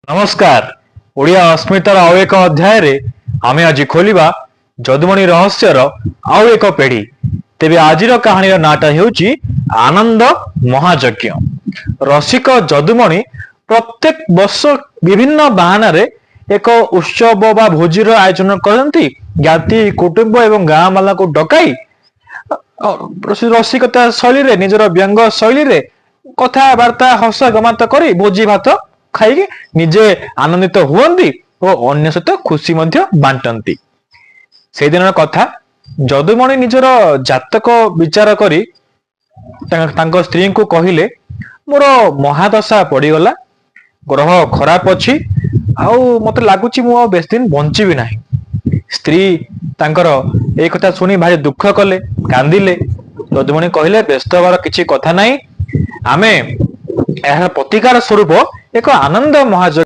ନମସ୍କାର। ଓଡ଼ିଆ ଅସ୍ମିତାର ଆଉ ଏକ ଅଧ୍ୟାୟରେ ଆମେ ଆଜି ଖୋଲିବା ଯଦୁମଣି ରହସ୍ୟର ଆଉ ଏକ ପେଢୀ। ତେବେ ଆଜିର କାହାଣୀର ନାଁଟା ହେଉଛି ଆନନ୍ଦ ମହାଯଜ୍ଞ। ରସିକ ଯଦୁମଣି ପ୍ରତ୍ୟେକ ବର୍ଷ ବିଭିନ୍ନ ବାହାନାରେ ଏକ ଉତ୍ସବ ବା ଭୋଜିର ଆୟୋଜନ କରନ୍ତି। ଜ୍ଞାତି କୁଟୁମ୍ବ ଏବଂ ଗାଁ ବାଲାଙ୍କୁ ଡକାଇ ରସିକତା ଶୈଳୀରେ, ନିଜର ବ୍ୟଙ୍ଗ ଶୈଳୀରେ କଥାବାର୍ତ୍ତା, ହସ ଗମାତ କରି ଭୋଜି ଭାତ ଖାଇକି ନିଜେ ଆନନ୍ଦିତ ହୁଅନ୍ତି ଓ ଅନ୍ୟ ସହିତ ଖୁସି ମଧ୍ୟ ବାଣ୍ଟନ୍ତି। ସେଇଦିନର କଥା, ଯଦୁମଣି ନିଜର ଜାତକ ବିଚାର କରି ତାଙ୍କ ସ୍ତ୍ରୀଙ୍କୁ କହିଲେ, "ମୋର ମହାଦଶା ପଡିଗଲା, ଗ୍ରହ ଖରାପ ଅଛି ଆଉ ମତେ ଲାଗୁଛି ମୁଁ ଆଉ ବେଶୀ ଦିନ ବଞ୍ଚିବି ନାହିଁ।" ସ୍ତ୍ରୀ ତାଙ୍କର ଏଇ କଥା ଶୁଣି ଭାରି ଦୁଃଖ କଲେ, କାନ୍ଦିଲେ। ଯଦୁମଣି କହିଲେ, "ବ୍ୟସ୍ତ ହବାର କିଛି କଥା ନାହିଁ। ଆମେ ଏହାର ପ୍ରତିକାର ସ୍ୱରୂପ ଏକ ଆନନ୍ଦ ମହାଯଜ୍ଞ